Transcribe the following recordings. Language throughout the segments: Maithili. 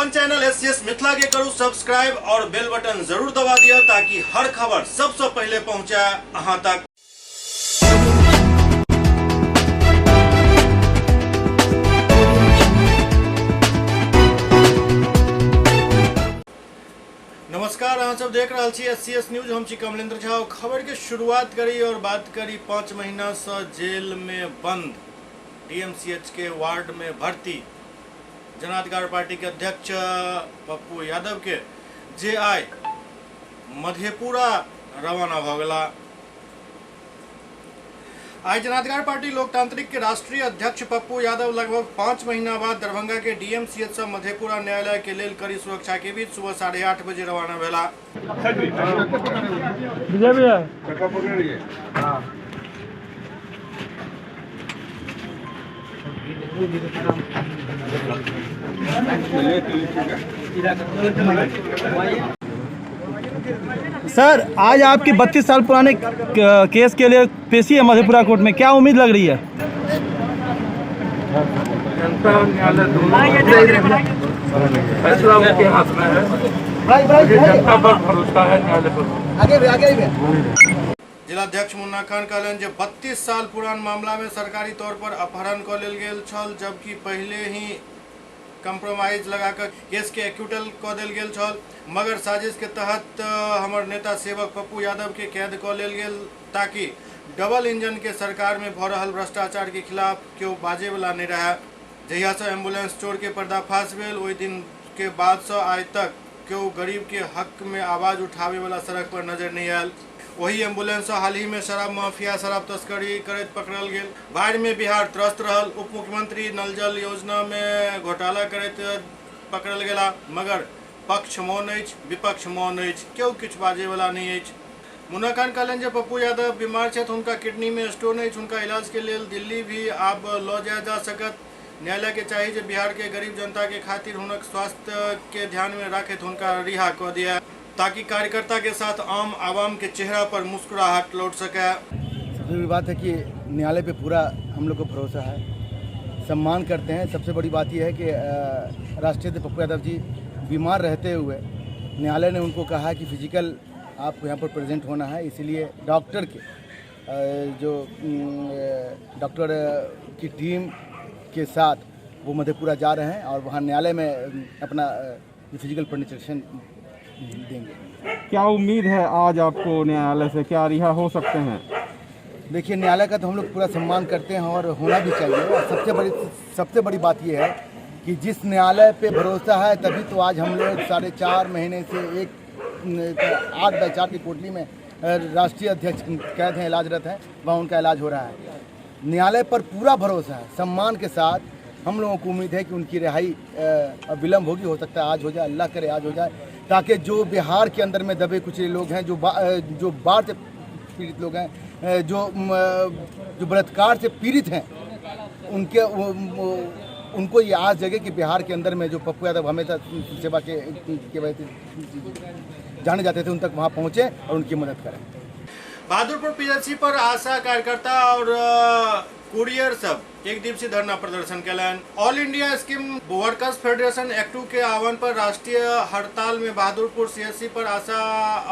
अपन चैनल एससीएस मिथिला के करू सब्सक्राइब और बेल बटन जरूर दबा दिया ताकि हर खबर सबसे पहले पहुंचे अहां तक। नमस्कार, अहाँ सब देख रहल छी एससीएस न्यूज। हम छी कमलेंद्र झा। और खबर के शुरुआत करी और बात करी 5 महीना से जेल में बंद डीएमसीएच के वार्ड में भर्ती जनाधिकार पार्टी के अध्यक्ष पप्पू यादव के जे आइ मधेपुरा रवाना भ गेला। आइ जनाधिकार पार्टी लोकतांत्रिक के राष्ट्रीय अध्यक्ष पप्पू यादव लगभग 5 महीना बाद दरभंगा के डीएमसीएच से मधेपुरा न्यायालय के लेल कड़ी सुरक्षा के बीच सुबह 8:30 बजे रवाना भेला। सर, आज आपकी 32 साल पुराने केस के लिए पेशी है मधेपुरा कोर्ट में, क्या उम्मीद लग रही है? जनता और न्यायालय दोनों फैसला उनके हाथ में है। मुझे जनता पर भरोसा है, न्यायालय पर। जिलाध्यक्ष मुन्ना खान कहलनि जे 32 साल पुरान मामला में सरकारी तौर पर अपहरण कऽ लेल गेल छल, जबकि पहिले ही कंप्रोमाइज लगाकर केस के एक्यूटल कऽ देल गेल छल, मगर साजिश के तहत हमर नेता सेवक पप्पू यादव के कैद कऽ लेल गेल ताकि डबल इंजन के सरकार में भऽ रहल भ्रष्टाचार के खिलाफ केओ बाजे वाला नहीं रहे। जहिया से एम्बुलेंस चोर के पर्दाफाश भेल ओहि दिन के बाद से आइ तक केओ गरीब के हक में आवाज उठावे वाला सड़क पर नजर नहीं आयल। वही एम्बुलेंस से हाल ही में शराब माफिया शराब तस्करी करैत पकड़ल गेल। बाढ़ि में बिहार त्रस्त रहल। उप मुख्यमंत्री नल जल योजना में घोटाला करैत पकड़ल गेला, मगर पक्ष मौन अछि, विपक्ष मौन अछि, केओ किछु बाजे वाला नहीं अछि। मुन्ना खान कहलनि जे पप्पू यादव बीमार छथि, हुनका किडनी में स्टोन अछि, हुनका इलाज के लेल दिल्ली भी आब लऽ जायल जा सकत। न्यायालय के चाही जे बिहार के गरीब जनता के खातिर हुनक स्वास्थ्य के ध्यान में राखैत हुनका रिहा कऽ दिया ताकि कार्यकर्ता के साथ आम आवाम के चेहरा पर मुस्कुराहट लौट सके। सबसे बड़ी बात है कि न्यायालय पे पूरा हम लोग को भरोसा है, सम्मान करते हैं। सबसे बड़ी बात यह है कि राष्ट्रीय अध्यक्ष पप्पू यादव जी बीमार रहते हुए न्यायालय ने उनको कहा कि फिजिकल आपको यहाँ पर प्रेजेंट होना है, इसलिए डॉक्टर के जो डॉक्टर की टीम के साथ वो मधेपुरा जा रहे हैं और वहाँ न्यायालय में अपना फिजिकल प्रेजेंटेशन देंगे। क्या उम्मीद है आज आपको न्यायालय से, क्या रिहा हो सकते हैं? देखिए, न्यायालय का तो हम लोग पूरा सम्मान करते हैं और होना भी चाहिए। और सबसे बड़ी बात यह है कि जिस न्यायालय पे भरोसा है तभी तो आज हम लोग 4.5 महीने से 8x4 की कोठली में राष्ट्रीय अध्यक्ष कैद हैं, इलाजरत हैं, वहाँ उनका इलाज हो रहा है। न्यायालय पर पूरा भरोसा है, सम्मान के साथ हम लोगों को उम्मीद है कि उनकी रिहाई विलम्ब होगी, हो सकता है आज हो जाए, अल्लाह करे आज हो जाए, ताकि जो बिहार के अंदर में दबे कुचले लोग हैं, जो बाढ़ से पीड़ित लोग हैं, जो बलात्कार से पीड़ित हैं, उनको ये आस जगे कि बिहार के अंदर में जो पप्पू यादव हमेशा सेवा के वजह से जाने जाते थे, उन तक वहाँ पहुँचे और उनकी मदद करें। बहादुरपुर पीएचसी पर आशा कार्यकर्ता और कुरियर सब एक दिवसीय धरना प्रदर्शन केलनि। All India scheme workers federation ACTU के आह्वान पर राष्ट्रीय हड़ताल में बहादुरपुर सीएचसी पर आशा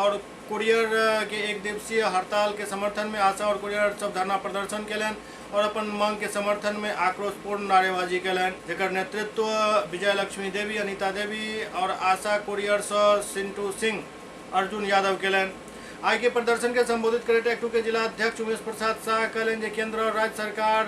और कुरियर के एक दिवसीय हड़ताल के समर्थन में आशा और कुरियर सब धरना प्रदर्शन केलनि और अपन मांग के समर्थन में आक्रोशपूर्ण नारेबाजी केलनि, जकर नेतृत्व विजय लक्ष्मी देवी, अनिता देवी और आशा कुरियर सँ सिंटू सिंह, अर्जुन यादव केलनि। आइ के प्रदर्शन के संबोधित करैत एक्टू के जिला अध्यक्ष उमेश प्रसाद शाह कहलनि जे केंद्र और राज्य सरकार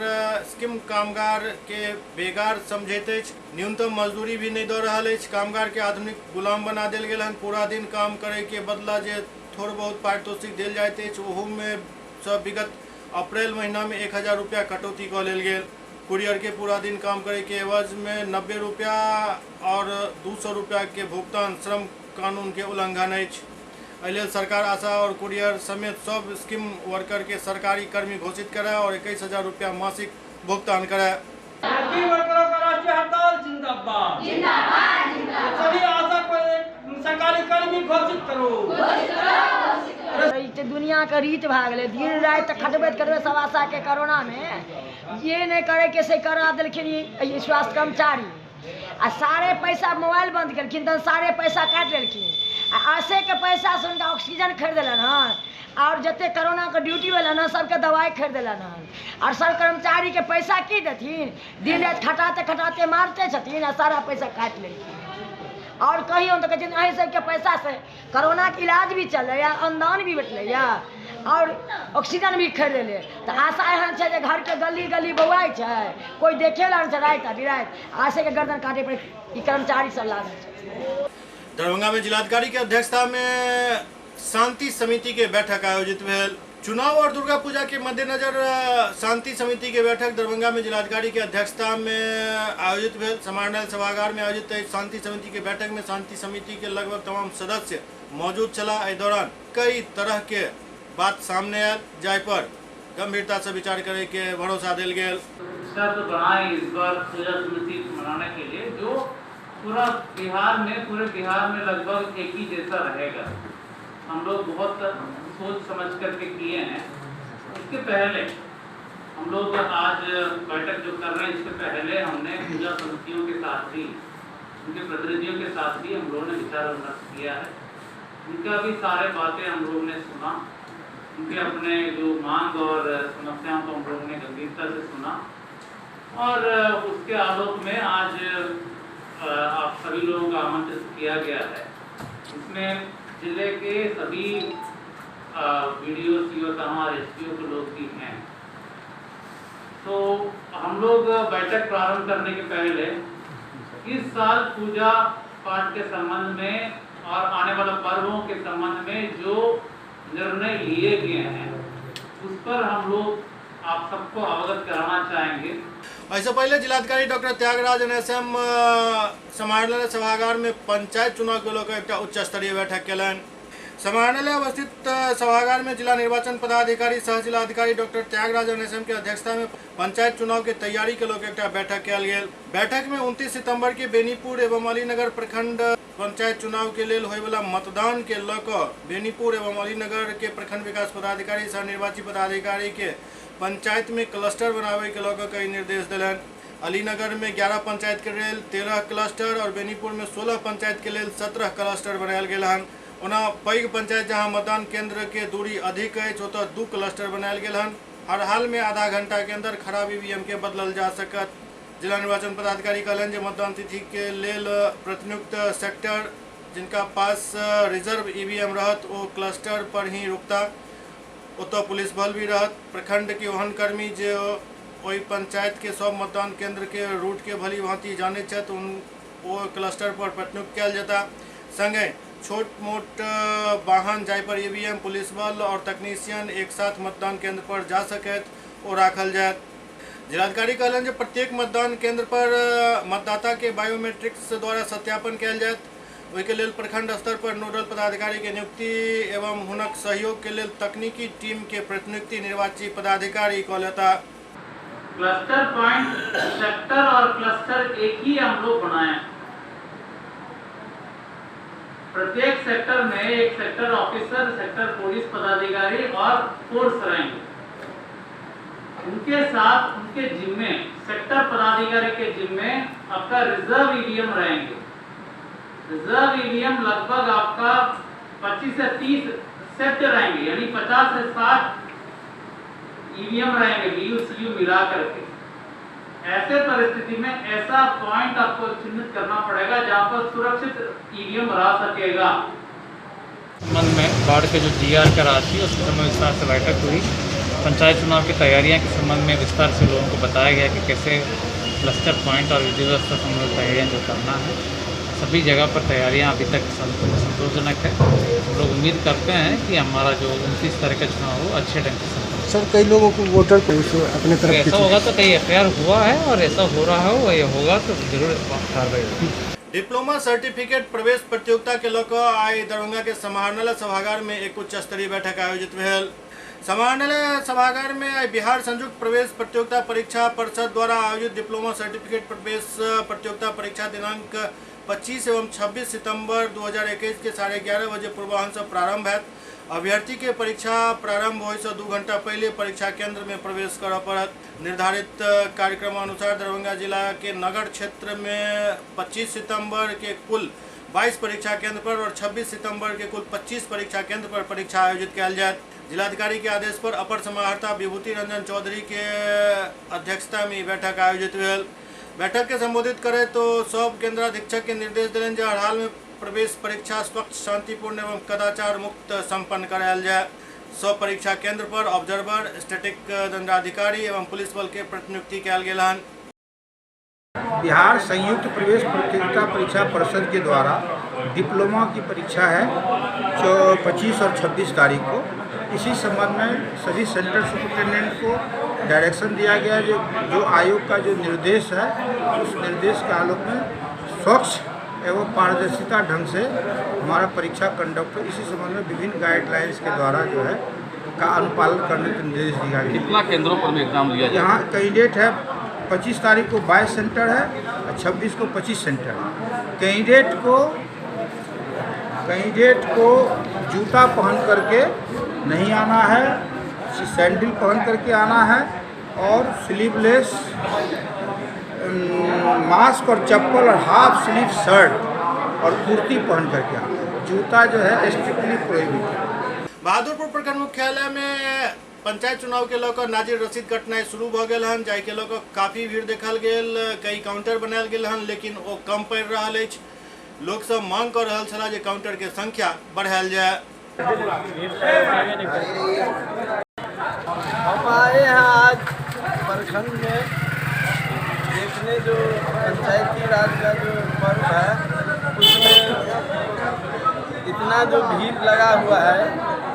स्कीम कामगार के बेगार समझैत अछि, न्यूनतम मजदूरी भी नहीं दऽ रहल अछि, कामगार के आधुनिक गुलाम बना देल गेल हन, पूरा दिन काम करे के बदला जे थोड़ बहुत पारितोषिक देल जाइत अछि ओहू में सँ विगत अप्रैल महीना में 1000 रुपया कटौती कऽ लेल गेल। कुरियर के पूरा दिन काम करे के एवज में 90 रुपया और 200 रुपया के भुगतान श्रम कानून के उल्लंघन अछि। एहि लेल सरकार आशा और कुरियर समेत सब स्कीम वर्कर के सरकारी कर्मी घोषित करे और 21,000 रुपया मासिक भुगतान करे। स्कीम वर्करों का राष्ट्रीय हड़ताल जिंदाबाद जिंदाबाद जिंदाबाद। सभी आशा को सरकारी कर्मी घोषित करो। दुनिया के रीत भए गेलै, दिन राति खटबैत खटबैत सब आशा के कोरोना में जे नहि करे के से करा देलखिन ई स्वास्थ्य कर्मचारी। आ सारे पैसा मोबाइल बंद केलखिन तहन सारे पैसा काटि लेलखिन। आ आशेके पैसासँ हुनका ऑक्सीजन खरीदेलनि हन, आओर जतेक कोरोनाके ड्यूटी भेलनि हन सबके दवाइ खरीदेलनि हन। आओर सब कर्मचारीके पैसा की देथिन, दिन राति खटाते खटाते मारते छथिन आ सारा पैसा काटि लेलखिन। आओर कहियौ तऽ कहै छथिन अहीं सबके पैसासँ कोरोनाके इलाज भी चलैए, अनुदान भी भेटलैए आओर ऑक्सीजन भी खरीदेलै। तऽ आशा एहन छै जे घरके गली गली बौआइ छै, कोइ देखे ला नहि छै राति आ बिराति, आशेके गर्दन काटै पर ई कर्मचारी सब लागल छै। दरभंगा में जिलाधिकारी के अध्यक्षता में शांति समिति के बैठक आयोजित भेल। चुनाव और दुर्गा पूजा के मद्देनजर शांति समिति के बैठक दरभंगा में जिलाधिकारी के अध्यक्षता में आयोजित भेल। समाहरणालय सभागार में आयोजित शांति समिति के बैठक में शांति समिति के लगभग तमाम सदस्य मौजूद छला। एहि दौरान कई तरह के बात सामने आयल, जाहि पर गंभीरता से विचार करे के भरोसा देल गेल। शर्त बनाए इस बार पूजा समिति मनाने के लिए, जो पूरा बिहार में, पूरे बिहार में लगभग एक ही जैसा रहेगा। हम लोग बहुत सोच समझ करके किए हैं। इसके पहले हम लोग आज बैठक जो कर रहे हैं, इसके पहले हमने पूजा समितियों के साथ भी, उनके प्रतिनिधियों के साथ भी हम लोगों ने विचार विमर्श किया है। उनका भी सारे बातें हम लोगों ने सुना, उनके अपने जो मांग और समस्याओं को हम लोगों ने गंभीरता से सुना और उसके आलोक में आज आप सभी लोगों का आमंत्रित किया गया है। इसमें जिले के सभी बीडीओ, सीओ, तमाम एसडीओ के लोग भी हैं। तो हम लोग बैठक प्रारंभ करने के पहले इस साल पूजा पाठ के संबंध में और आने वाले पर्वों के संबंध में जो निर्णय लिए गए हैं उस पर हम लोग आप सबको अवगत कराना चाहेंगे। ऐसे पहले जिलाधिकारी डॉक्टर त्यागराजन एसएम समाहरणालय सभागार में पंचायत चुनाव के लऽ एकटा उच्च स्तरीय बैठक केलनि। समाहरणालय अवस्थित सभागार में जिला निर्वाचन पदाधिकारी सह जिलाधिकारी डॉक्टर त्यागराजन एसएम के अध्यक्षता में पंचायत चुनाव के तैयारी के लऽ एकटा बैठक कयल गेल। बैठक में 29 सितंबर के बेनीपुर एवं अलीनगर प्रखंड पंचायत चुनाव के लेल होयवला मतदान के लऽ कऽ बेनीपुर एवं अलीनगर के प्रखंड विकास पदाधिकारी सह निर्वाची पदाधिकारी के पंचायत में क्लस्टर बनावे के लऽ कऽ कई निर्देश देलनि। अलीनगर में 11 पंचायत के लेल 13 क्लस्टर और बेनीपुर में 16 पंचायत के लेल 17 क्लस्टर बनायल गेल हन। ओना पैघ पंचायत जहां मतदान केंद्र के दूरी अधिक अछि ओतऽ 2 क्लस्टर बनायल गेल हन। हर हाल में आधा घंटा के अंदर खराब ईवीएम के बदलल जा सकत। जिला निर्वाचन पदाधिकारी कहलनि जे मतदान तिथि के लेल प्रतिनियुक्त सेक्टर जिनका पास रिजर्व ईवीएम रहत ओ क्लस्टर पर ही रुकता, ओतऽ पुलिस बल भी रहत। प्रखंड के ओहन कर्मी जे ओहि पंचायत के सब मतदान केंद्र के रूट के भली भांति जानै छथि उन ओ क्लस्टर पर प्रतिनियुक्त कयल जेता। संगे छोट मोट वाहन जाहि पर ईवीएम, पुलिस बल और तकनीशियन एक साथ मतदान केंद्र पर जा सकैत ओ राखल जायत। जिलाधिकारी कहलनि जे प्रत्येक मतदान केंद्र पर मतदाता के बायोमेट्रिक्स द्वारा सत्यापन कयल जायत। ओहिके लेल प्रखंड स्तर पर नोडल पदाधिकारी के नियुक्ति एवं हुनक सहयोग के लेल तकनीकी टीम के प्रतिनियुक्ति निर्वाची पदाधिकारी कऽ लेता। क्लस्टर पॉइंट सेक्टर और क्लस्टर एक ही हम लोग बनाए। प्रत्येक सेक्टर में एक सेक्टर ऑफिसर, सेक्टर पुलिस पदाधिकारी और फोर्स रहेंगे। उनके साथ उनके जिम्मे, सेक्टर पदाधिकारी के जिम्मे आपका रिजर्व ईवीएम रहेंगे। रिजर्व ईवीएम लगभग आपका 25 से 30 सेट रहेंगे, यानी 50 से 60 ईवीएम रहेंगे बीयू सीयू मिला करके। ऐसे परिस्थिति में ऐसा पॉइंट आपको चिन्हित करना पड़ेगा जहां पर सुरक्षित ईवीएम रह सकेगा। संबंध में बाढ़ के जो जीआर का राशि उसके संबंध में विस्तार से बैठक हुई। पंचायत चुनाव की तैयारियां के संबंध में विस्तार से लोगों को बताया गया कि कैसे क्लस्टर पॉइंट और विधि व्यवस्था संबंधित तैयारियाँ जो करना है, सभी जगह पर तैयारियां अभी तक संतोषजनक है। हम लोग उम्मीद करते हैं कि हमारा जो 29 तारीख का चुनाव हो अच्छे ढंग से संपन्न। सर, कई लोगों को वोटर को अपने तरफ ऐसा होगा तो कहीं एफआईआर हुआ है और ऐसा हो रहा हो, ये होगा तो जरूर कार्रवाई होगी। डिप्लोमा सर्टिफिकेट प्रवेश प्रतियोगिता के लऽ कऽ आइ दरभंगा के समाहरणालय सभागार में एक उच्च स्तरीय बैठक आयोजित भेल। समाहरणालय सभागार में आइ बिहार संयुक्त प्रवेश प्रतियोगिता परीक्षा परिषद द्वारा आयोजित डिप्लोमा सर्टिफिकेट प्रवेश प्रतियोगिता परीक्षा दिनांक 25 एवं 26 सितंबर 2021 के 11:30 बजे पूर्वाह्न से प्रारंभ हैत। अभ्यर्थी के परीक्षा प्रारंभ होय से 2 घंटा पहले परीक्षा केंद्र में प्रवेश करय पड़त। निर्धारित कार्यक्रम अनुसार दरभंगा जिला के नगर क्षेत्र में 25 सितंबर के कुल 22 परीक्षा केंद्र पर और 26 सितंबर के कुल 25 परीक्षा केंद्र पर परीक्षा आयोजित कयल जायत। जिलाधिकारी के आदेश पर अपर समाहर्ता विभूति रंजन चौधरी के अध्यक्षता में बैठक आयोजित भेल। बैठक के संबोधित करे तो सब केंद्राधीक्षक के निर्देश देलनि जे हर हाल में प्रवेश परीक्षा स्वच्छ, शांतिपूर्ण एवं कदाचार मुक्त संपन्न करायल जाय। सब परीक्षा केंद्र पर ऑब्जर्वर, स्टैटिक दंडाधिकारी एवं पुलिस बल के प्रतिनियुक्ति कयल गेल हन। बिहार संयुक्त प्रवेश प्रतियोगिता परीक्षा परिषद के द्वारा डिप्लोमा की परीक्षा है जो 25 और 26 तारीख को। इसी संबंध में सभी सेंटर सुपरिटेंडेंट को डायरेक्शन दिया गया, जो आयोग का जो निर्देश है उस निर्देश के आलोक में स्वच्छ एवं पारदर्शिता ढंग से हमारा परीक्षा कंडक्ट हो। इसी संबंध में विभिन्न गाइडलाइंस के द्वारा जो है का अनुपालन करने के निर्देश दिया गया। कितना केंद्रों पर में एग्जाम लिया जाएगा? यहाँ कैंडिडेट है 25 तारीख को 22 सेंटर है और 26 को 25 सेंटर है। कैंडिडेट को जूता पहन करके नहीं आना है, सैंडल पहन करके आना है और स्लीवलेस मास्क और चप्पल और हाफ स्लीव शर्ट और कुर्ती पहन करके आना है। जूता जो है स्ट्रिक्टली प्रोहिबिट है। बहादुरपुर प्रखंड मुख्यालय में पंचायत चुनाव के लऽ नाजिर रसीद कटनाइ शुरू भऽ गेल हन, जाहिके लऽ कऽ काफ़ी भीड़ देखल गेल। कई काउंटर बनायल गेल हन लेकिन ओ कम पड़ि रहल अछि। लोक सब मांग कऽ रहल छलाह जे काउंटर के संख्या बढ़ायल जाय। हम आए हैं आज प्रखंड में देखने, जो पंचायती राज का जो पर्व है उसमें इतना जो भीड़ लगा हुआ है,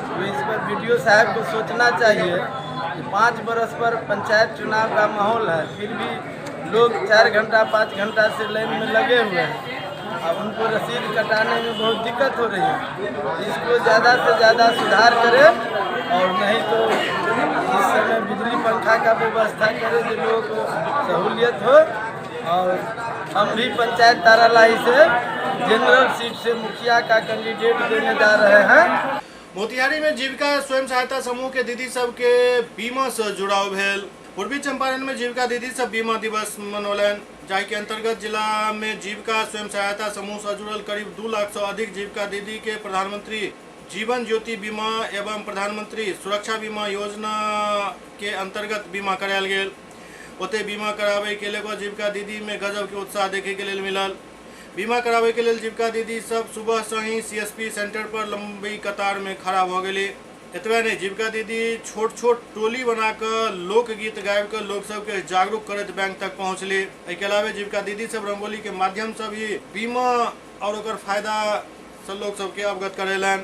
तो इस पर बीडीओ साहब को सोचना चाहिए कि 5 बरस पर पंचायत चुनाव का माहौल है, फिर भी लोग 4 घंटा 5 घंटा से लाइन में लगे हुए हैं। अब उनको रसीद कटाने में बहुत दिक्कत हो रही है। इसको ज़्यादा से ज़्यादा सुधार करें और नहीं तो इस समय बिजली पंखा का व्यवस्था करें जो लोगों को सहूलियत हो। और हम भी पंचायत तारालाही से जनरल सीट से मुखिया का कैंडिडेट देने जा रहे हैं। मोतिहारी में जीविका स्वयं सहायता समूह के दीदी सबके बीमा से जुड़ाव भेल। पूर्वी चंपारण में जीविका दीदी सब बीमा दिवस मनौलनि, जाहि के अंतर्गत जिला में जीविका स्वयं सहायता समूह से जुड़ल करीब 2 लाख से अधिक जीविका दीदी के प्रधानमंत्री जीवन ज्योति बीमा एवं प्रधानमंत्री सुरक्षा बीमा योजना के अंतर्गत बीमा करायल गेल। ओते बीमा कराबे के लेल जीविका दीदी में गजब के उत्साह देखे के लेल मिलल। बीमा कराबे के लेल जीविका दीदी सब सुबह से ही सीएसपी सेंटर पर लंबी कतार में खड़ा भ गेली। एतबे नहीं, जीविका दीदी छोट छोट टोली बनाकर लोकगीत गाबि कऽ लोक सबके जागरूक करैत बैंक तक पहुँचली। एहिके अलावे जीविका दीदी सब रंगोली के माध्यम से भी बीमा और ओकर फायदा से लोक सबके अवगत करेलनि।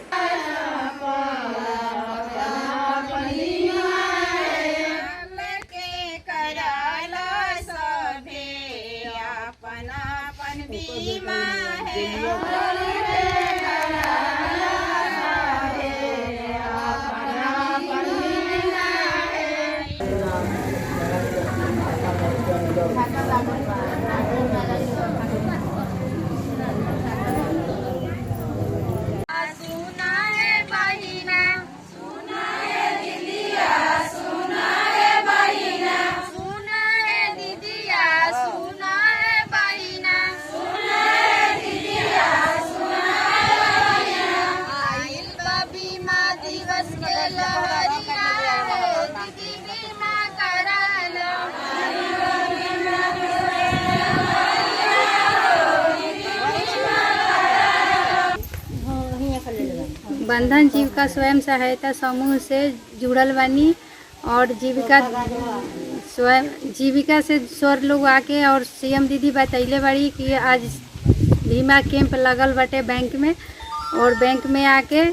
बंधन जीविका स्वयं सहायता समूह से जुड़ल बानी और जीविका स्वयं जीविका से सर लोग आके और सीएम दीदी बतैले बाड़ी कि आज बीमा कैंप लगल बाटे बैंक में और बैंक में आके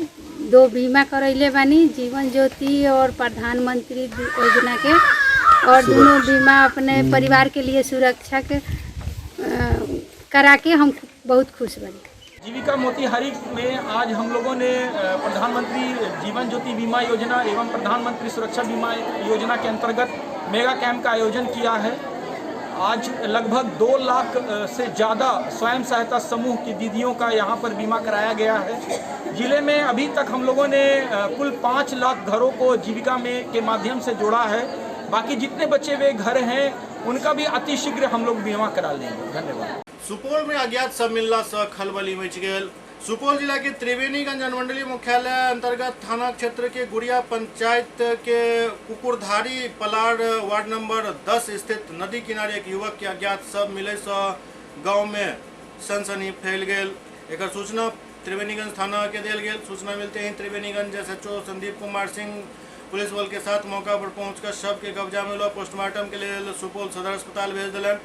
2 बीमा करैले बानी, जीवन ज्योति और प्रधानमंत्री योजना के, और दोनों बीमा अपने परिवार के लिए सुरक्षा के करा के हम बहुत खुश बानी। जीविका मोतिहारी में आज हम लोगों ने प्रधानमंत्री जीवन ज्योति बीमा योजना एवं प्रधानमंत्री सुरक्षा बीमा योजना के अंतर्गत मेगा कैंप का आयोजन किया है। आज लगभग 2 लाख से ज़्यादा स्वयं सहायता समूह की दीदियों का यहाँ पर बीमा कराया गया है। ज़िले में अभी तक हम लोगों ने कुल 5 लाख घरों को जीविका में के माध्यम से जोड़ा है। बाकी जितने बचे हुए घर हैं उनका भी अतिशीघ्र हम लोग बीमा करा लेंगे। धन्यवाद। सुपौल में अज्ञात सब मिलला से खलबली मच गेल। सुपौल जिला के त्रिवेणीगंज अनुमंडलीय मुख्यालय अंतर्गत थाना क्षेत्र के गुड़िया पंचायत के कुकुरधारी पलार वार्ड नंबर 10 स्थित नदी किनारे एक युवक के अज्ञात सब मिले से गांव में सनसनी फैल गेल। एक सूचना त्रिवेणीगंज थाना के दिल गेल। सूचना मिलते ही Triveniganj SHO Sandeep Kumar Singh police बल के साथ मौका पर पहुंचकर शव के कब्जा में लो पोस्टमार्टम के लिए सुपौल सदर अस्पताल भेज दिलन।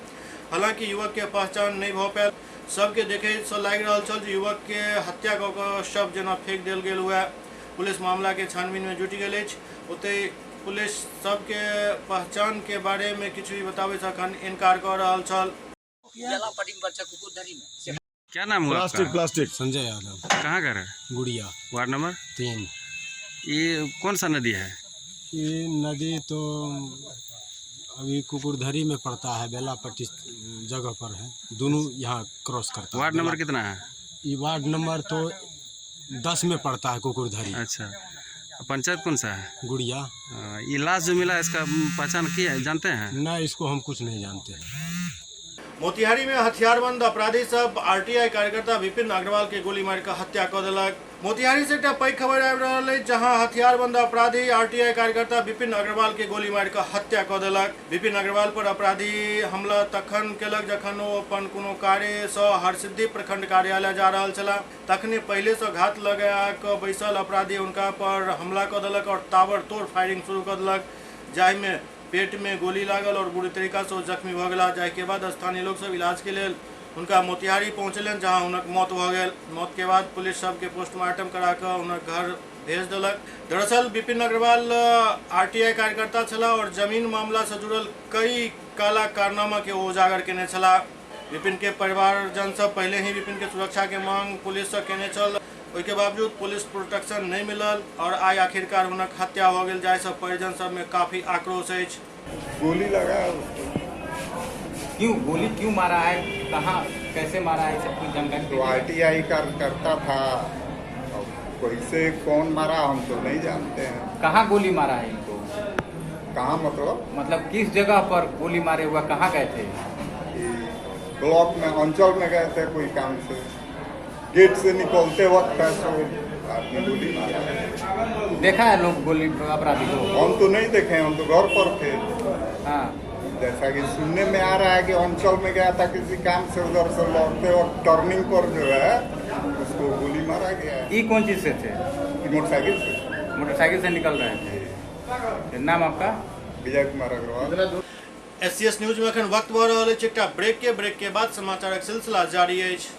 हालांकि युवक के पहचान नहीं भ पायल। सबके देखे से लागि रहल छल जे युवक के हत्या कऽ कऽ शव जेना फेंक देल गेल हुए। पुलिस मामला के छानबीन में जुटि गेल अछि। ओतहि पुलिस सबके पहचान के बारे में किछु भी बताबै से अखन इनकार कऽ रहल छल। क्या नाम हुआ प्लास्टिक प्लास्टिक। संजय यादव। कहाँ घर है? गुड़िया। Ward number 3। ये कौन सा नदी है? ये नदी तो अभी कुकुरधरी में पड़ता है, बेलापट्टी जगह पर है। दोनों यहाँ क्रॉस करता है। वार्ड नंबर कितना है? ये वार्ड नंबर तो 10 में पड़ता है कुकुरधरी। अच्छा, पंचायत कौन सा है? गुड़िया। ये लाश जो मिला इसका पहचान किया है, जानते हैं? ना, इसको हम कुछ नहीं जानते हैं। मोतिहारी में हथियारबंद अपराधी सब आरटीआई कार्यकर्ता विपिन अग्रवाल के गोली मार के हत्या कऽ देलक। मोतिहारी से एकटा पैघ खबर आबि रहल अछि, जहां हथियारबंद अपराधी आरटीआई कार्यकर्ता विपिन अग्रवाल के गोली मार के हत्या कऽ देलक। विपिन अग्रवाल पर अपराधी हमला तखन केलक जखन ओ अपन कोनो कार्य से हरसिद्धि प्रखंड कार्यालय जा रहल छलाह। तखने पहिले से घात लगा कऽ बैसल अपराधी हुनका पर हमला कऽ देलक और ताबड़तोड़ फायरिंग शुरू कऽ देलक, जाहिमे पेट में गोली लागल और बुरी तरीका से जख्मी भऽ गेला। जाहिके बाद स्थानीय लोग सब इलाज के लेल हुनका मोतिहारी पहुँचलनि, जहां हुनक मौत भऽ गेल। मौत के बाद पुलिस सबके पोस्टमार्टम करा कऽ हुनक घर भेज देलक। दरअसल विपिन अग्रवाल आरटीआई कार्यकर्ता छलाह और जमीन मामला से जुड़ल कई काला कारनामा के उजागर केने छलाह। विपिन के परिवारजन सब पहले ही विपिन के सुरक्षा के मांग पुलिस से केने छल। ओहिके बावजूद पुलिस प्रोटेक्शन नहीं मिलल और आइ आखिरकार हुनक हत्या हो गेल, जाहिसँ परिजन सब में काफी आक्रोश अछि। गोली लगा उसको। क्यों गोली क्यों मारा है, कहाँ कैसे मारा है, सब कुछ जानकारी? तो आरटीआई कार्यकर्ता था, अब कैसे कौन मारा हम तो नहीं जानते हैं। कहाँ गोली मारा है इनको? कहाँ मतलब? मतलब किस जगह पर गोली मारे हुआ, कहाँ गए थे? ब्लॉक में, अंचल में गए थे कोई काम से। गेट से निकलते वक्त ऐसे आदमी गोली मारा। देखा है लोग गोली अपराधी को? हम तो नहीं देखे, हम तो घर पर थे। हाँ, जैसा कि सुनने में आ रहा है कि अंचल में गया था किसी काम से, उधर से लौटते वक्त टर्निंग पर जो है उसको गोली मारा गया है। ये कौन चीज से थे? मोटरसाइकिल से। मोटरसाइकिल से निकल रहे थे। नाम आपका? विजय कुमार अग्रवाल। एससीएस न्यूज में अखन वक्त भऽ रहल अछि एकटा ब्रेक के। ब्रेक के बाद समाचारक सिलसिला जारी अछि।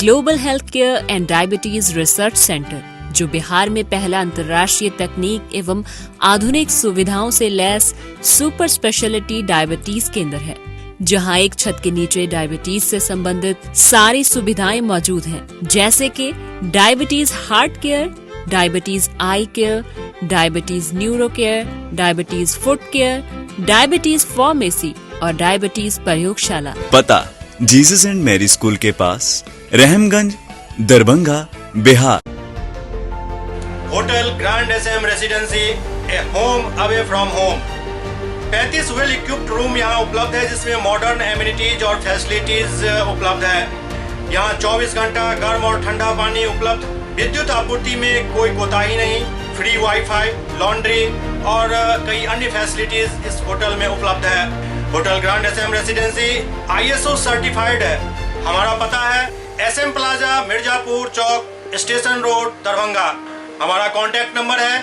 Global health care and diabetes research centre, जो बिहार में पहला अंतर्राष्ट्रीय तकनीक एवं आधुनिक सुविधाओं से लैस सुपर स्पेशलिटी डायबिटीज केंद्र है, जहां एक छत के नीचे डायबिटीज से संबंधित सारी सुविधाएं मौजूद हैं, जैसे कि diabetes heart care, diabetes eye care, diabetes neuro care, diabetes foot care, diabetes pharmacy और डायबिटीज प्रयोगशाला। पता जीसस एंड मैरी स्कूल के पास, Rahamganj, Darbhanga, Bihar. Hotel grand SM residency, a home away from home. 35 well equipped room यहाँ उपलब्ध है, जिसमें मॉडर्न एमिनिटीज और फैसिलिटीज उपलब्ध है। यहाँ 24 घंटा गर्म और ठंडा पानी उपलब्ध, विद्युत आपूर्ति में कोई कोताही नहीं, फ्री वाईफाई, लॉन्ड्री और कई अन्य फैसिलिटीज इस होटल में उपलब्ध है। Hotel grand SM residency ISO certified है। हमारा पता है SM plaza, Mirzapur Chowk, station road, Darbhanga. हमारा कांटेक्ट नंबर है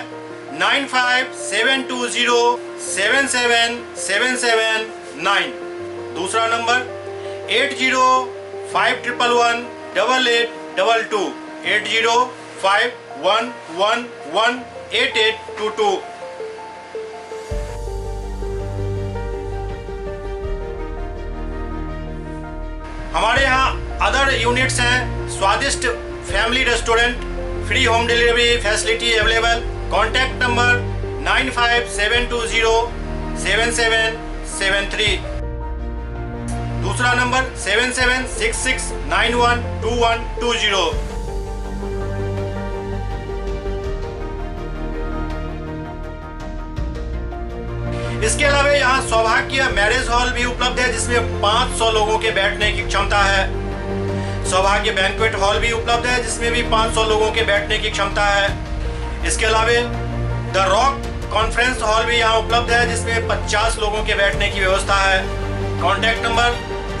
957207 7779। दूसरा नंबर 805111 8822, 805111 8822। हमारे यहाँ अदर यूनिट्स हैं, स्वादिष्ट family restaurant, free home delivery facility available. Contact number 9572077773, दूसरा नंबर 7766912120। इसके अलावा यहाँ सौभाग्य मैरिज हॉल भी उपलब्ध है, जिसमें 500 लोगों के बैठने की क्षमता है। सौभाग्य बैंक्वेट हॉल भी उपलब्ध है, जिसमें भी 500 लोगों के बैठने की क्षमता है। इसके अलावा the rock conference hall भी यहाँ उपलब्ध है, जिसमें 50 लोगों के बैठने की व्यवस्था है। Contact number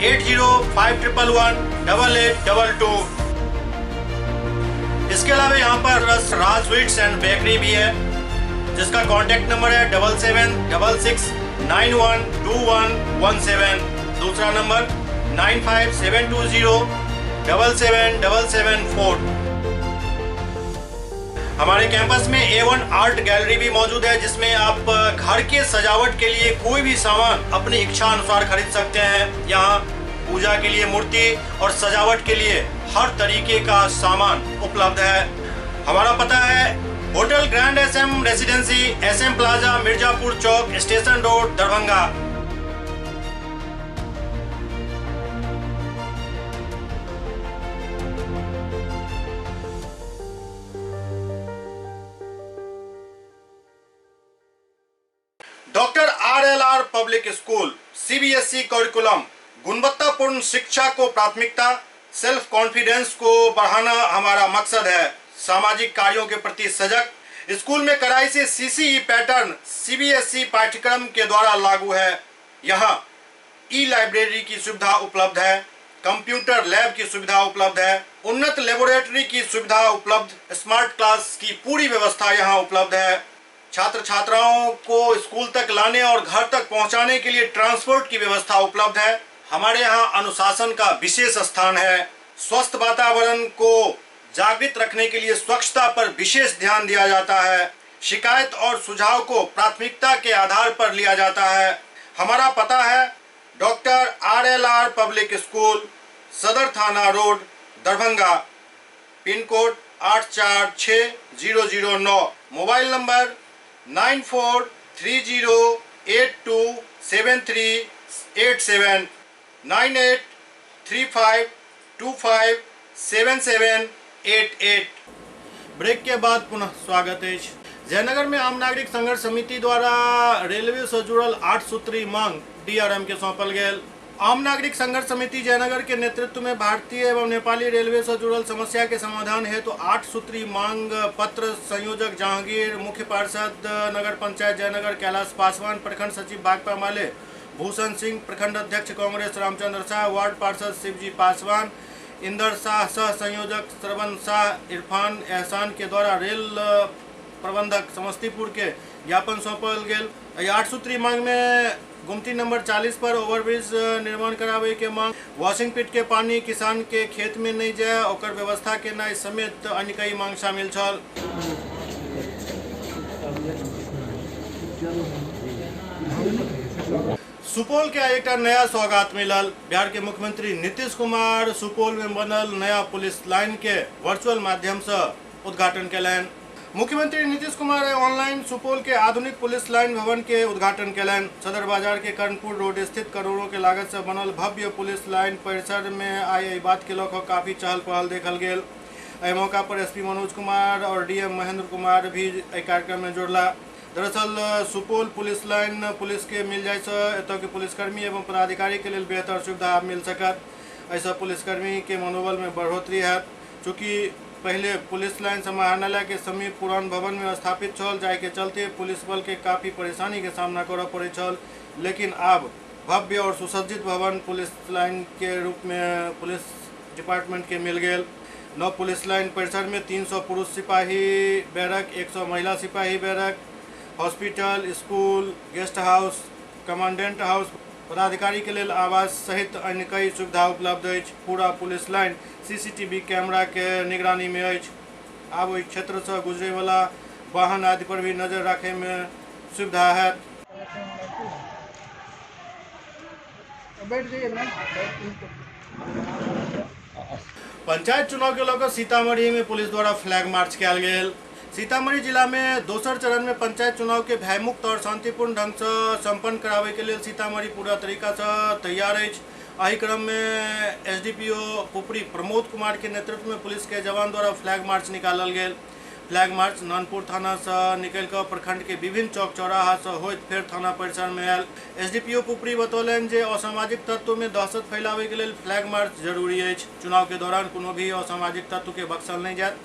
8051118822। इसके अलावा यहाँ पर राज स्वीट्स एंड बेकरी भी है, जिसका कॉन्टैक्ट नंबर है 7766912117। दूसरा नंबर 9572077774। हमारे कैंपस में A1 art gallery भी मौजूद है, जिसमें आप घर के सजावट के लिए कोई भी सामान अपनी इच्छा अनुसार खरीद सकते हैं। यहाँ पूजा के लिए मूर्ति और सजावट के लिए हर तरीके का सामान उपलब्ध है। हमारा पता है hotel grand SM residency, SM plaza, Mirzapur Chowk, station road, Darbhanga. Doctor RLR public school, CBSE curriculum, गुणवत्तापूर्ण शिक्षा को प्राथमिकता, सेल्फ कॉन्फिडेंस को बढ़ाना हमारा मकसद है। सामाजिक कार्यों के प्रति सजग, स्कूल में कड़ाई से सीसीई पैटर्न सीबीएसई पाठ्यक्रम के द्वारा लागू है। यहाँ ई लाइब्रेरी की सुविधा उपलब्ध है, कंप्यूटर लैब की सुविधा उपलब्ध है, उन्नत लेबोरेटरी की सुविधा उपलब्ध, स्मार्ट क्लास की पूरी व्यवस्था यहाँ उपलब्ध है। छात्र छात्राओं को स्कूल तक लाने और घर तक पहुँचाने के लिए ट्रांसपोर्ट की व्यवस्था उपलब्ध है। हमारे यहाँ अनुशासन का विशेष स्थान है। स्वस्थ वातावरण को जागृत रखने के लिए स्वच्छता पर विशेष ध्यान दिया जाता है। शिकायत और सुझाव को प्राथमिकता के आधार पर लिया जाता है। हमारा पता है doctor RLR public school, Sadar Thana road, Darbhanga, pin code 846009, mobile number 9430827387, 9835257788। Break के बाद पुनः स्वागत है। जयनगर में आम नागरिक संघर्ष समिति द्वारा रेलवे से जुड़ल 8 सूत्री मांग डीआरएम के सौंपल गेल। आम नागरिक संघर्ष समिति जयनगर के नेतृत्व में भारतीय एवं नेपाली रेलवे से जुड़ल समस्या के समाधान हेतु 8 सूत्री मांग पत्र संयोजक जहांगीर, मुख्य पार्षद नगर पंचायत जयनगर कैलाश पासवान, प्रखंड सचिव भाकपा माले भूषण सिंह, प्रखंड अध्यक्ष कांग्रेस रामचंद्र शाह, वार्ड पार्षद शिवजी पासवान, इंदर शाह, सह संयोजक श्रवण शाह, इरफान एहसान के द्वारा रेल प्रबंधक समस्तीपुर के ज्ञापन सौंपल गेल। 8 सूत्री मांग में गुमती नंबर 40 पर ओवरब्रिज निर्माण करावे के मांग, वॉशिंग पिट के पानी किसान के खेत में नहीं जाए ओकर व्यवस्था केनाइ समेत अन्य कई मांग शामिल छल। सुपौल के एक नया सौगात मिलल। बिहार के मुख्यमंत्री नीतीश कुमार सुपौल में बनल नया पुलिस लाइन के वर्चुअल माध्यम से उद्घाटन केलनि। मुख्यमंत्री नीतीश कुमार ऑनलाइन सुपौल के आधुनिक पुलिस लाइन भवन के उद्घाटन केलनि। सदर बाजार के कर्णपुर रोड स्थित करोड़ों के लागत से बनल भव्य पुलिस लाइन परिसर में आइ एहि बात के लऽ कऽ काफी चहल पहल देखल गेल। एहि मौका पर एसपी मनोज कुमार और डीएम महेंद्र कुमार भी एहि कार्यक्रम में जुड़ला। दरअसल सुपौल पुलिस लाइन पुलिस के मिल जाए से एतऽ के पुलिसकर्मी एवं पदाधिकारी के लेल बेहतर सुविधा मिल सकत। एहिसँ पुलिसकर्मी के मनोबल में बढ़ोतरी हैत। चूँकि पहले पुलिस लाइन समाहरणालय के समीप पुरान भवन में स्थापित छल, जाहि के चलते पुलिस बल के काफ़ी परेशानी के सामना करऽ पड़ैत छल, लेकिन आब भव्य और सुसज्जित भवन पुलिस लाइन के रूप में पुलिस डिपार्टमेंट के मिल गेल। नव पुलिस लाइन परिसर में 300 पुरुष सिपाही बैरक, 100 महिला सिपाही barrack, hospital, school, guest house, commandant house, पदाधिकारी के लेल आवास सहित अन्य कई सुविधा उपलब्ध अछि। पूरा पुलिस लाइन सीसीटीवी कैमरा के निगरानी में अछि। आब ओहि क्षेत्र से गुजरे वाला वाहन आदि पर भी नजर राखे में सुविधा है। पंचायत चुनाव के लऽ कऽ सीतामढ़ी में पुलिस द्वारा फ्लैग मार्च कयल गेल। सीतामढ़ी जिला में दोसर चरण में पंचायत चुनाव के भयमुक्त और शांतिपूर्ण ढंग से संपन्न करावे के लिए सीतामढ़ी पूरा तरीका से तैयार अछि। एहि क्रम में एसडीपीओ पुपरी प्रमोद कुमार के नेतृत्व में पुलिस के जवान द्वारा फ्लैग मार्च निकालल गेल। फ्लैग मार्च नानपुर थाना से निकल कऽ प्रखंड के विभिन्न चौक चौराहा से होइत फेर थाना परिसर में आयल। एसडीपीओ पुपरी बतौलनि जे असामाजिक तत्व में दहशत फैलावे के लेल फ्लैग मार्च जरूरी अछि। चुनाव के दौरान कोनो भी असामाजिक तत्व के बख्शल नहीं जायत।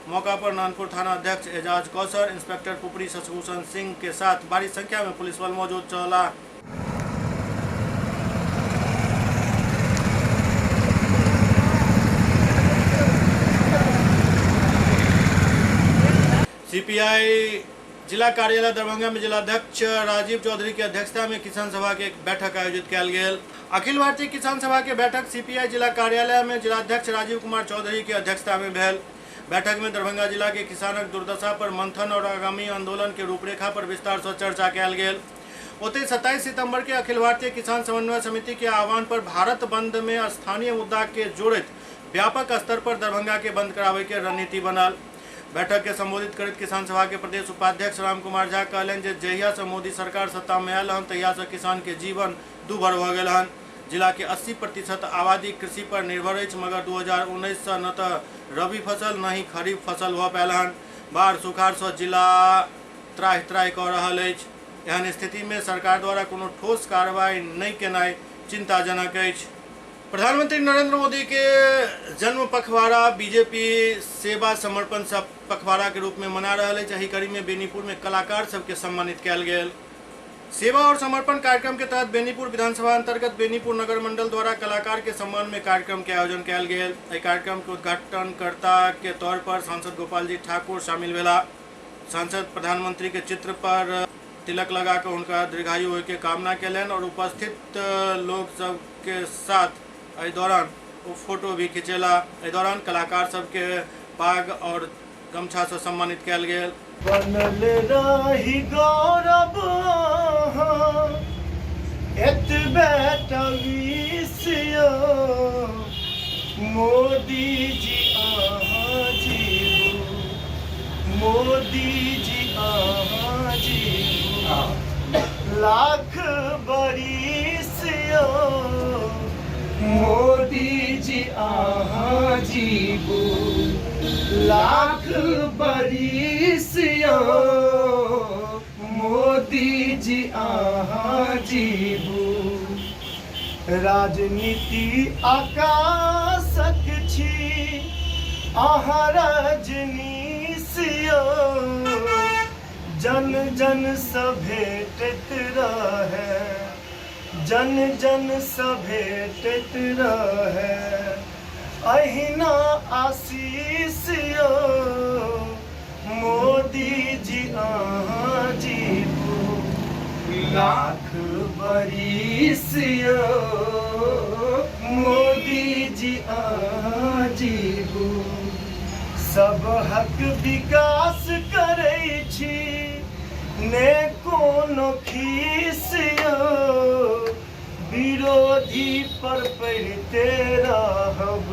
मौका पर नानपुर थाना अध्यक्ष एजाज कौसर, इंस्पेक्टर पुपरी शशिभूषण सिंह के साथ भारी संख्या में पुलिस बल मौजूद छलाह। सीपीआई जिला कार्यालय दरभंगा में जिलाध्यक्ष राजीव चौधरी के अध्यक्षता में किसान सभा के एक बैठक आयोजित कयल गेल। अखिल भारतीय किसान सभा के बैठक सीपीआई जिला कार्यालय में जिलाध्यक्ष राजीव कुमार चौधरी के अध्यक्षता में भेल। बैठक में दरभंगा जिला के किसानक दुर्दशा पर मंथन और आगामी आंदोलन के रूपरेखा पर विस्तार से चर्चा कयल गेल। ओतहि 27 सितंबर के अखिल भारतीय किसान समन्वय समिति के आह्वान पर भारत बंद में स्थानीय मुद्दा के जोड़ित व्यापक स्तर पर दरभंगा के बंद करावे के रणनीति बनल। बैठक के संबोधित करैत किसान सभा के प्रदेश उपाध्यक्ष राम कुमार झा कहलनि जे जहिया से मोदी सरकार सत्ता में आयल हन तहिया से किसान के जीवन दूभर भऽ गेल हन। जिला के 80% आबादी कृषि पर निर्भर अछि, मगर 2019 से न तऽ रबी फसल न ही खरीफ फसल भऽ पायल हन। बाढ़ सुखाड़ से जिला त्राहि त्राहि कऽ रहल अछि। एहन स्थिति में सरकार द्वारा कोनो ठोस कार्रवाई नहि केनाइ चिंताजनक अछि। प्रधानमंत्री नरेंद्र मोदी के जन्म पखवाड़ा बीजेपी सेवा समर्पण सब पखवाड़ा के रूप में मना रहल अछि। एहि कड़ी में बेनीपुर में कलाकार सबके सम्मानित कयल गेल। सेवा और समर्पण कार्यक्रम के तहत बेनीपुर विधानसभा अंतर्गत बेनीपुर नगर मंडल द्वारा कलाकार के सम्मान में कार्यक्रम के आयोजन कयल गेल। एहि कार्यक्रम के उद्घाटनकर्ता के तौर पर सांसद गोपाल जी ठाकुर शामिल भेला। सांसद प्रधानमंत्री के चित्र पर तिलक लगा के उनका दीर्घायु होय के कामना कयलनि और उपस्थित लोग सबके साथ एहि दौरान वो फोटो भी खिंचेला। एहि दौरान कलाकार सबके पाग और गमछा से सम्मानित कयल गेल। बनल रही गौरव एतबे टा विष यौ, मोदी जी अहाँ जीबू, मोदी जी अहाँ जीबू, लाख बरिस यौ, मोदी जी अहाँ जीबू, लाख बरिस यौ, मोदी जी अहाँ जीबू। राजनीति आकाशक छी अहाँ रजनीश यौ, जन जन सँ भेटैत रहै, जन जन सँ भेटैत रहै, अहिना आशीष यौ, मोदी जी अहाँ जीबू, लाख बरिस यौ, मोदी जी अहाँ जीबू। सबहक विकास करै छी ने कोनो खीस यौ, विरोधी पर पड़िते रहब,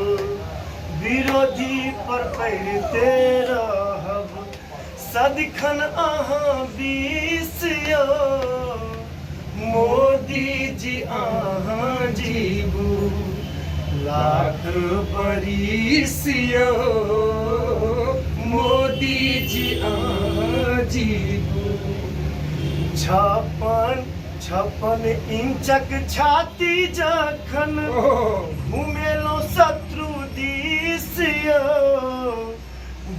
विरोधी पर पड़िते रहब, सदिखन अहाँ बीस यौ, मोदी जी अहाँ जीबू, लाख बरिस यौ, मोदी जी अहाँ जीबू। 56 इंचक छाती जखन घुमेलहुँ शत्रु दिस यौ,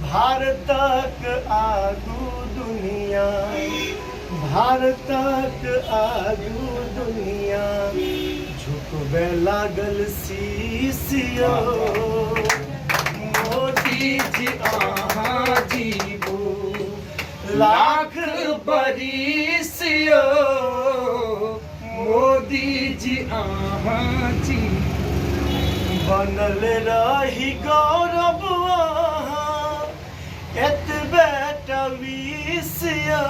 भारतक आगू दुनिया, भारतक आगू दुनिया, झुकबे लागल शीश यौ, मोदी जी अहाँ जीबू, लाख बरिस यौ, मोदी जी अहाँ जीबू। बनल रही गौरव अहाँ एतबे टा विष यौ,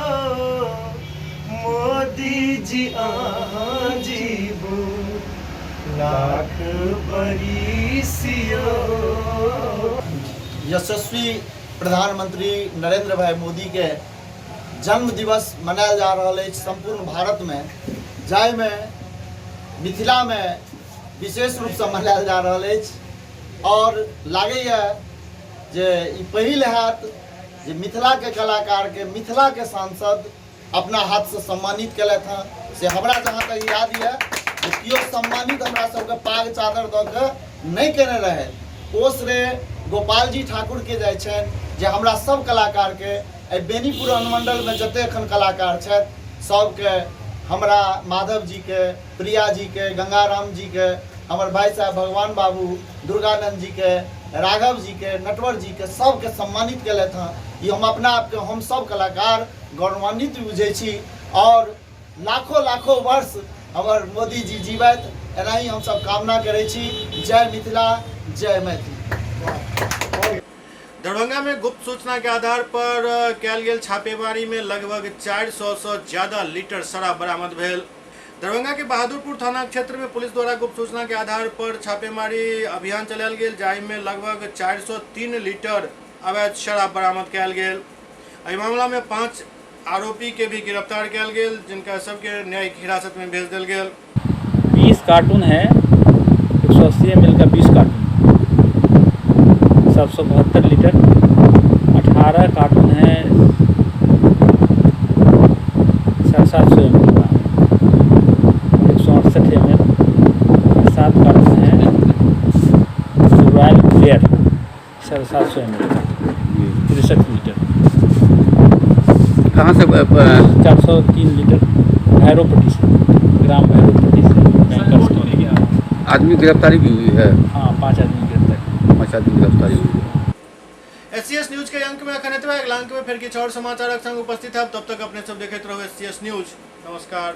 मोदी जी अहाँ जीबू, लाख बरिस यौ। यशस्वी प्रधानमंत्री नरेंद्र भाई मोदी के जन्म दिवस मनायल जा रहल अछि सम्पूर्ण भारत में, जाहिमे मिथिला में विशेष रूपसँ मनायल जा रहल अछि। और लागैए जे ई पहिल हैत जे मिथिलाके कलाकारके मिथिलाके सांसद अपना हाथसँ सम्मानित केलथि हँ। से हमरा जहाँ तक याद यऽ जे केओ सम्मानित हमरा सबके पाग चादर दऽ कऽ नहि केने रहै। ओ श्रेय गोपालजी ठाकुरके जाइ छनि जे हमरा सब कलाकारके एहि बेनीपुर अनुमंडलमे जते एखन कलाकार छथि सबके, हमरा माधव जीके, प्रिया जीके, गंगाराम जीके, हमर भाई साहब भगवान बाबू, दुर्गानंद जीके, राघव जीके, नटवर जीके सबके सम्मानित केलथि हँ। ई हम अपना आपके हम सब कलाकार गौरवान्वित बुझै छी और लाखों लाखों वर्ष हमर मोदी जी जीवथि, एनाही हम सब कामना करै छी। जय मिथिला, जय मैथिली। दरभंगा में गुप्त सूचना के आधार पर कयल गेल छापेमारी में लगभग 400 से ज्यादा लीटर शराब बरामद भेल। दरभंगा के बहादुरपुर थाना क्षेत्र में पुलिस द्वारा गुप्त सूचना के आधार पर छापेमारी अभियान चलायल गेल, जाहि में लगभग 403 लीटर अवैध शराब बरामद कयल गेल। एहि मामला में 5 आरोपी के भी गिरफ्तार कयल गेल, जिनका सबके न्यायिक हिरासत में भेज देल गेल। 20 कार्टून है, 180 ml का 20 कार्टून, 772 लीटर। 18 कार्टून है 750 ml का, 168 ml। 7 cartoon है रॉयल क्लियर 750 ml का, 63 लीटर। कहाँ से? 403 लीटर भैरवपट्टी से, ग्राम भैरवपट्टी से बैंकर्स कॉलोनी। आदमी गिरफ्तारी भी हुई है? हाँ, 5 आदमी गिरफ्तारी। 5 आदमी गिरफ्तारी हुई है। एससीएस न्यूज के अंक में अखन एतबे। अगला अंक में फिर किछु और समाचारक संग उपस्थित है। तब तक अपने सब देखैत रहू एससीएस न्यूज। नमस्कार।